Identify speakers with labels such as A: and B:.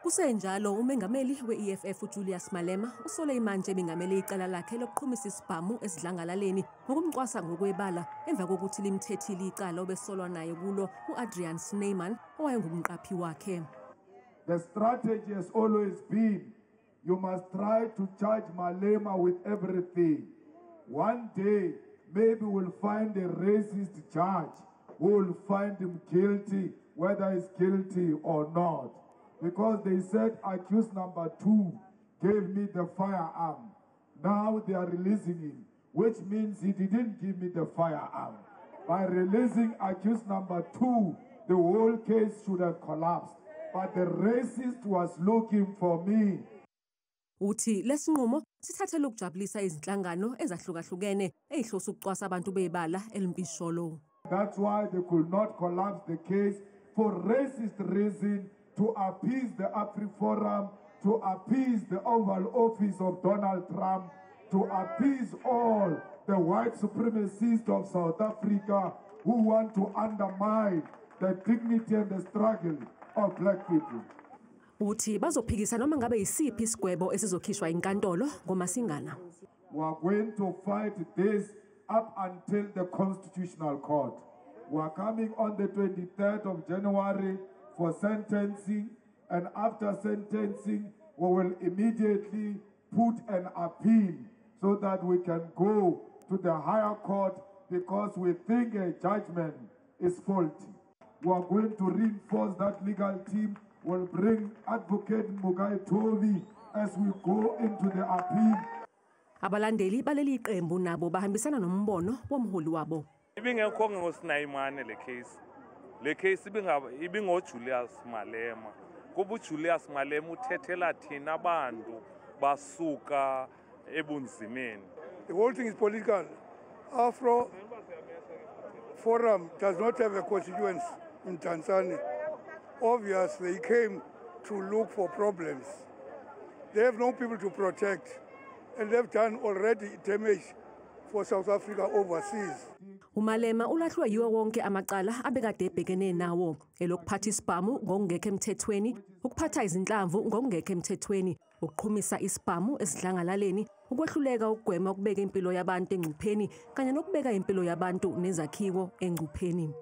A: Kusenjalo, umengameli we-EFF uJulius Malema usole imantshi ebingamele icala lakhe lokuqhumisa isibhamu esidlangalaleni ngokumcwasa ngokwebala emva kokuthi limthethile icala obesolwa naye kulo u-Adrian Snyman owayengumqaphi wakhe.
B: The strategy has always been you must try to charge Malema with everything. One day, maybe we'll find a racist judge who will find him guilty, whether he's guilty or not. Because they said accused number 2 gave me the firearm. Now they are releasing him, which means he didn't give me the firearm. By releasing accused number 2, the whole case should have collapsed. But the racist was looking for me.
A: Uthi lesinqumo sithathele ukujabulisa izinhlangano ezahlukahlukene ezihlose ukucwasa abantu bebala elimpisholo.
B: That's why they could not collapse the case for racist reason, to appease the AfriForum, to appease the Oval Office of Donald Trump, to appease all the white supremacists of South Africa who want to undermine the dignity and the struggle of black people.
A: Uthi bazophikisa noma ngabe yisiphi isigwebo esizokhishwa inkantolo ngoMasingana.
B: We are going to fight this up until the Constitutional Court. We are coming on the 23rd of January for sentencing, and after sentencing, we will immediately put an appeal so that we can go to the higher court because we think a judgment is faulty. We are going to reinforce that legal team. We'll bring Advocate Ngcukaitobi as we go into the appeal.
A: Abalandeli baleli qembu nabo bahambisana nombono womholi wabo.
C: Ibingekho ngoSnyman le case. Le case ibingo Julius Malema. Kuba uJulius Malema uthethela thina abantu basuka ebunzimeni.
D: The whole thing is political. Afro Forum does not have a constituency in Tanzania. Obviously, they came to look for problems. They have no people to protect, and they've done already damage for South Africa overseas.
A: UMalema ulahlwe yiwo wonke amacala abekade ebhekene nawo, elokuphatha isibhamu ngokungekho emthethweni, ukuphatha izinhlamvu ngokungekho emthethweni, ukuqhumisa isibhamu esidlangalaleni, ukwehluleka ukugwema ukubeka impilo yabantu engcupheni kanye nokubeka impilo yabantu nezakhiwo engcupheni.